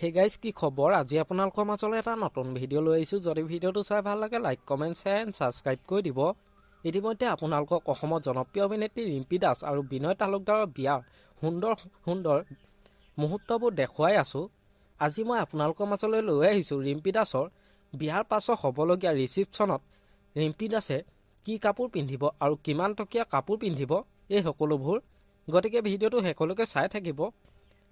Hey guys, কি খবৰ? আজি আপোনালোকৰ মাজলৈ এটা নতুন ভিডিঅ' লৈ আহিছোঁ। যদি ভিডিঅ'টো চাই ভাল লাগে, like, comment, share and subscribe কৰি দিব। ইতিমধ্যে আপোনালোকক অসমৰ জনপ্ৰিয় অভিনেত্ৰী ৰিম্পী দাস আৰু বিনয় তালুকদাৰৰ বিয়াৰ সুন্দৰ সুন্দৰ মুহূৰ্তবোৰ দেখুৱাই আছোঁ। আজি মই আপোনালোকৰ মাজলৈ লৈ আহিছোঁ ৰিম্পী দাসৰ বিয়াৰ পাছত হ'বলগীয়া ৰিচিপশ্যনত ৰিম্পী দাসে কি কাপোৰ পিন্ধিব আৰু কিমান টকীয়া কাপোৰ পিন্ধিব, এই সকলোবোৰ। গতিকে ভিডিঅ'টো শেষলৈকে চাই থাকিব।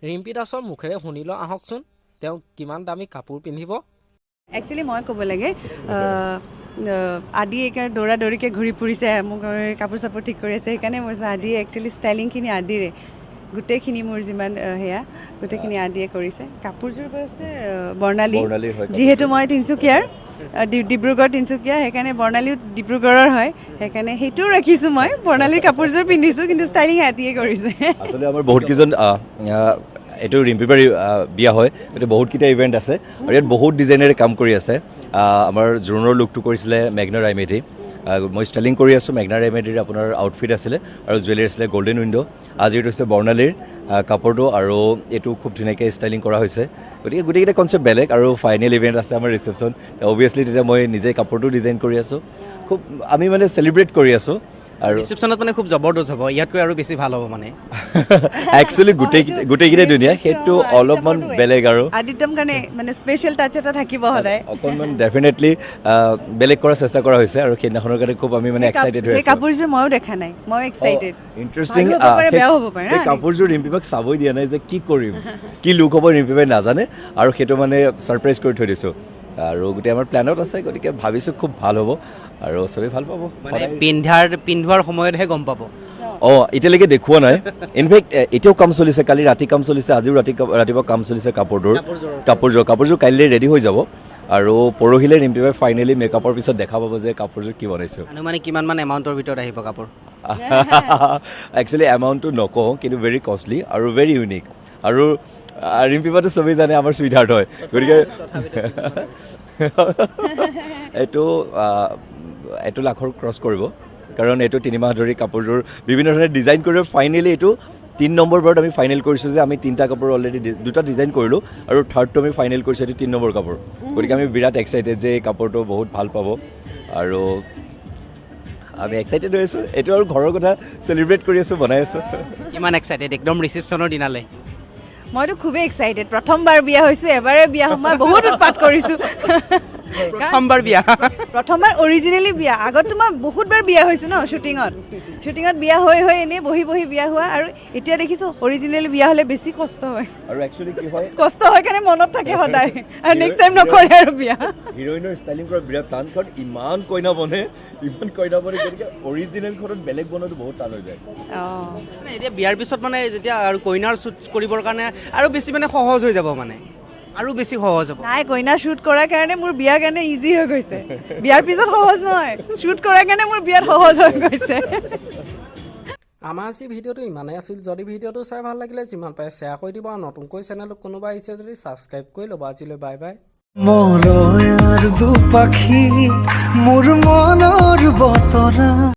ৰিম্পী দাসৰ মুখেৰে শুনি লওঁ আহকচোন, তেওঁ কিমান দামী কাপোৰ পিন্ধিব। একচুৱেলি মই ক'ব লাগে, আদি এইকাৰণে দৌৰা দৌৰিকৈ ঘূৰি ফুৰিছে, মোক এই কাপোৰ চাপোৰ ঠিক কৰি আছে। সেইকাৰণে মই কৈছোঁ, আদিয়ে একচুৱেলি ষ্টাইলিংখিনি, আদিৰে গোটেইখিনি, মোৰ যিমান সেয়া গোটেইখিনি আদিয়ে কৰিছে। কাপোৰযোৰ কৈছে বৰ্ণালী। বৰ্ণালীৰ হয়। যিহেতু মই তিনিচুকীয়াৰ, ডিব্ৰুগড় তিনিচুকীয়া, সেইকাৰণে বৰ্ণালীও ডিব্ৰুগড়ৰ হয়। সেইকাৰণে সেইটোও ৰাখিছোঁ। মই বৰ্ণালীৰ কাপোৰযোৰ পিন্ধিছোঁ, কিন্তু ষ্টাইলিং আদিয়ে কৰিছে। আচলতে আমাৰ বহুতকেইজন আহ, আহ, এইটো ৰিম্পী বাৰীৰ বিয়া হয়, গতিকে বহুতকেইটা ইভেণ্ট আছে আৰু ইয়াত বহুত ডিজাইনাৰে কাম কৰি আছে। আমাৰ জোৰোণৰ লুকটো কৰিছিলে মেঘনা ৰায়মেধি। মই ষ্টাইলিং কৰি আছোঁ। মেঘনা ৰায়মেধিৰ আপোনাৰ আউটফিট আছিলে আৰু জুৱেলাৰী আছিলে গল্ডেন উইণ্ড'। আজি এইটো হৈছে বৰ্ণালীৰ কাপোৰটো আৰু এইটো খুব ধুনীয়াকৈ ষ্টাইলিং কৰা হৈছে। গতিকে গোটেইকেইটা কনচেপ্ট বেলেগ আৰু ফাইনেল ইভেণ্ট আছে আমাৰ ৰিচেপশ্যন। অভিয়াছলি তেতিয়া মই নিজে কাপোৰটো ডিজাইন কৰি আছোঁ। খুব আমি মানে চেলিব্ৰেট কৰি আছোঁ আৰু ৰিচিপশ্যনত মানে খুব জবৰদস্ত হ'ব, ইয়াতকৈ আৰু বেছি ভাল হ'ব মানে। একচুৱেলি গোটেইকেইটাই ধুনীয়া, সেইটো অলপমান বেলেগ আৰু আদিত্যম কাৰণে মানে স্পেচিয়েল টাচ এটা থাকিব সদায়। অকণমান ডেফিনেটলি বেলেগ কৰাৰ চেষ্টা কৰা হৈছে আৰু সেইদিনাখনৰ কাৰণে খুব আমি মানে এক্সাইটেড হৈ সেই আছোঁ। কাপোৰযোৰ ময়ো দেখা নাই, ময়ো এক্সাইটেড। ইণ্টাৰেষ্টিং। ভালো হ'ব পাৰে, বেয়াও হ'ব পাৰে, সেই না? কাপোৰযোৰ ৰিম্পীবাক চাবই দিয়া নাই যে কি কৰিম, কি লুক হ'ব, ৰিম্পীবাই নাজানে আৰু সেইটো মানে ছাৰপ্ৰাইজ কৰি থৈ দিছোঁ আৰু গোটেই আমাৰ প্লেনত আছে। গতিকে ভাবিছোঁ খুব ভাল হ'ব আৰু চবেই ভাল পাব। মানে পিন্ধোৱাৰ সময়তহে গম পাব। অঁ, এতিয়ালৈকে দেখুওৱা নাই। ইনফেক্ট এতিয়াও কাম চলিছে। কালি ৰাতি কাম চলিছে, আজিও ৰাতিপুৱা কাম চলিছে। কাপোৰটোৰ কাপোৰযোৰ কাইলৈ ৰেডি হৈ যাব আৰু পৰহিলৈ ৰিম্পীবাই ফাইনেলি মেকআপৰ পিছত দেখা পাব যে কাপোৰযোৰ কি বনাইছোঁ। আনুমানিক কিমানমান এমাউণ্টৰ ভিতৰত আহিব কাপোৰ? একচুৱেলি এমাউণ্টটো নকওঁ, কিন্তু ভেৰি কষ্টলি আৰু ভেৰি ইউনিক। আৰু ৰিম্পীবাটো চবেই জানে আমাৰ চুইটহাৰ্ট হয়। গতিকে এইটো লাখৰ ক্ৰছ কৰিব, কাৰণ এইটো 3 মাহ ধৰি কাপোৰযোৰ বিভিন্ন ধৰণে ডিজাইন কৰি ফাইনেলি এইটো 3 নম্বৰ বাৰত আমি ফাইনেল কৰিছোঁ যে আমি তিনিটা কাপোৰ অলৰেডি দুটা ডিজাইন কৰিলোঁ আৰু থাৰ্ডটো আমি ফাইনেল কৰিছোঁ। এইটো 3 নম্বৰ কাপোৰ। গতিকে আমি বিৰাট এক্সাইটেড যে এই কাপোৰটো বহুত ভাল পাব আৰু আমি এক্সাইটেড হৈ আছোঁ। এইটো আৰু ঘৰৰ কথা, চেলিব্ৰেট কৰি আছোঁ, বনাই আছোঁ। কিমান এক্সাইটেড একদম ৰিচিপশ্যনৰ দিনালৈ? মইতো খুবেই এক্সাইটেড। প্ৰথমবাৰ বিয়া হৈছোঁ, এবাৰে বিয়া হ'ম, মই বহুত উৎপাত কৰিছোঁ। প্ৰথমবাৰ বিয়া? প্ৰথমবাৰ অৰিজিনেলি বিয়া। আগততো মই বহুতবাৰ বিয়া হৈছোঁ ন, শ্বুটিঙত বিয়া হৈ হৈ এনেই বহি বহি বিয়া হোৱা। আৰু এতিয়া দেখিছোঁ অৰিজিনেলি বিয়া হ'লে বেছি কষ্ট হয়। আৰু একচুৱেলি কি হয়, কষ্ট হয় কাৰণে মনত থাকে সদায় আৰু নেক্সট টাইম নকৰে আৰু বিয়া। হিৰইনৰ ষ্টাইলিং কৰা বিৰাট টান, কাৰণ ইমান কইনা বনে, ইমান কইনা বনে, গতিকে অৰিজিনেলখনত বেলেগ বনোৱাটো বহুত টান হৈ যায়। মানে এতিয়া বিয়াৰ পিছত মানে যেতিয়া আৰু কইনাৰ শ্বুট কৰিবৰ কাৰণে আৰু বেছি মানে সহজ হৈ যাব, মানে আৰু বেছি সহজ হ'ব। নাই, কইনা শ্বুট কৰাৰ কাৰণে মোৰ বিয়াৰ কাৰণে ইজি হৈ গৈছে। বিয়াৰ পিছত সহজ নহয়, শ্বুট কৰাৰ কাৰণে মোৰ বিয়াত সহজ হৈ গৈছে। আমাৰ আজি ভিডিঅ'টো ইমানেই আছিল। যদি ভিডিঅ'টো চাই ভাল লাগিলে, যিমান পাৰে শ্বেয়াৰ কৰি দিব আৰু নতুনকৈ চেনেলটোত কোনোবা আহিছে যদি ছাবস্ক্ৰাইব কৰি ল'ব। আজিলৈ বাই বাই। মলয়াৰ দুপাখি, মোৰ মনৰ বতৰা।